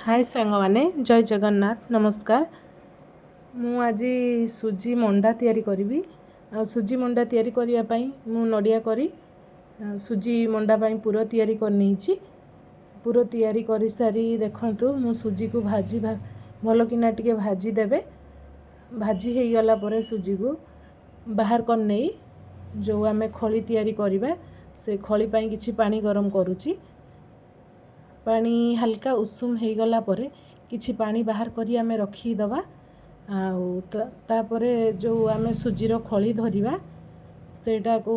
ହାଏ ସାଙ୍ଗମାନେ, ଜୟ ଜଗନ୍ନାଥ, ନମସ୍କାର। ମୁଁ ଆଜି ସୁଜି ମଣ୍ଡା ତିଆରି କରିବି। ଆଉ ସୁଜି ମଣ୍ଡା ତିଆରି କରିବା ପାଇଁ ମୁଁ ନଡ଼ିଆ କରି ସୁଜି ମଣ୍ଡା ପାଇଁ ପୁର ତିଆରି କରିନେଇଛି। ପୁର ତିଆରି କରିସାରି ଦେଖନ୍ତୁ, ମୁଁ ସୁଜିକୁ ଭାଜି ଭଲକିନା ଟିକେ ଭାଜିଦେବେ। ଭାଜି ହେଇଗଲା ପରେ ସୁଜିକୁ ବାହାର କରିନେଇ ଯେଉଁ ଆମେ ଖଳି ତିଆରି କରିବା, ସେ ଖଳି ପାଇଁ କିଛି ପାଣି ଗରମ କରୁଛି। ପାଣି ହାଲକା ଉଷୁମ ହେଇଗଲା ପରେ କିଛି ପାଣି ବାହାର କରି ଆମେ ରଖିଦେବା। ଆଉ ତାପରେ ଯେଉଁ ଆମେ ସୁଜିର ଖଳି ଧରିବା, ସେଇଟାକୁ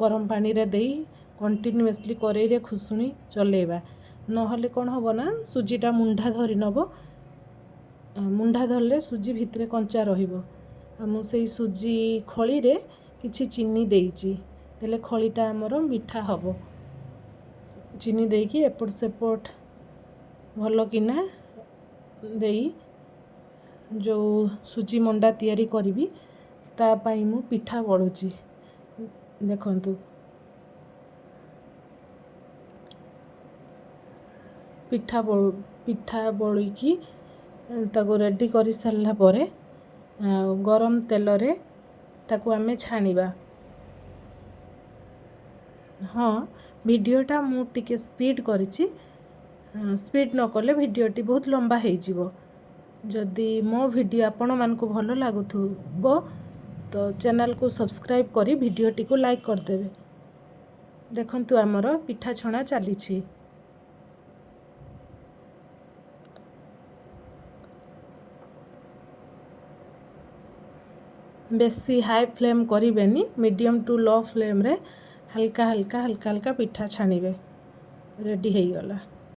ଗରମ ପାଣିରେ ଦେଇ କଣ୍ଟିନ୍ୟୁଅସଲି କରେଇରେ ଖୁସୁଣି ଚଲେଇବା। ନହେଲେ କ'ଣ ହେବ ନା, ସୁଜିଟା ମୁଣ୍ଡା ଧରି ନେବ। ମୁଣ୍ଡା ଧରିଲେ ସୁଜି ଭିତରେ କଞ୍ଚା ରହିବ। ଆଉ ମୁଁ ସେଇ ସୁଜି ଖଳିରେ କିଛି ଚିନି ଦେଇଛି, ଦେଲେ ଖଳିଟା ଆମର ମିଠା ହେବ। ଚିନି ଦେଇକି ଏପଟ ସେପଟ ଭଲକିନା ଦେଇ ଯେଉଁ ସୁଜି ମଣ୍ଡା ତିଆରି କରିବି, ତା ପାଇଁ ମୁଁ ପିଠା ବଳୁଛି। ଦେଖନ୍ତୁ, ପିଠା ବଳିକି ତାକୁ ରେଡ଼ି କରିସାରିଲା ପରେ ଆଉ ଗରମ ତେଲରେ ତାକୁ ଆମେ ଛାଣିବା। ହଁ, ଭିଡ଼ିଓଟା ମୁଁ ଟିକେ ସ୍ପିଡ଼ କରିଛି। ସ୍ପିଡ଼ ନ କଲେ ଭିଡ଼ିଓଟି ବହୁତ ଲମ୍ବା ହେଇଯିବ। ଯଦି ମୋ ଭିଡ଼ିଓ ଆପଣମାନଙ୍କୁ ଭଲ ଲାଗୁଥିବ, ତ ଚ୍ୟାନେଲକୁ ସବସ୍କ୍ରାଇବ୍ କରି ଭିଡ଼ିଓଟିକୁ ଲାଇକ୍ କରିଦେବେ। ଦେଖନ୍ତୁ, ଆମର ପିଠା ଛଣା ଚାଲିଛି। ବେଶୀ ହାଇ ଫ୍ଲେମ୍ କରିବେନି, ମିଡ଼ିୟମ୍ ଟୁ ଲୋ ଫ୍ଲେମ୍ରେ ହାଲକା ହାଲକା ହାଲକା ହାଲକା ପିଠା ଛାଣିବେ। ରେଡ଼ି ହେଇଗଲା।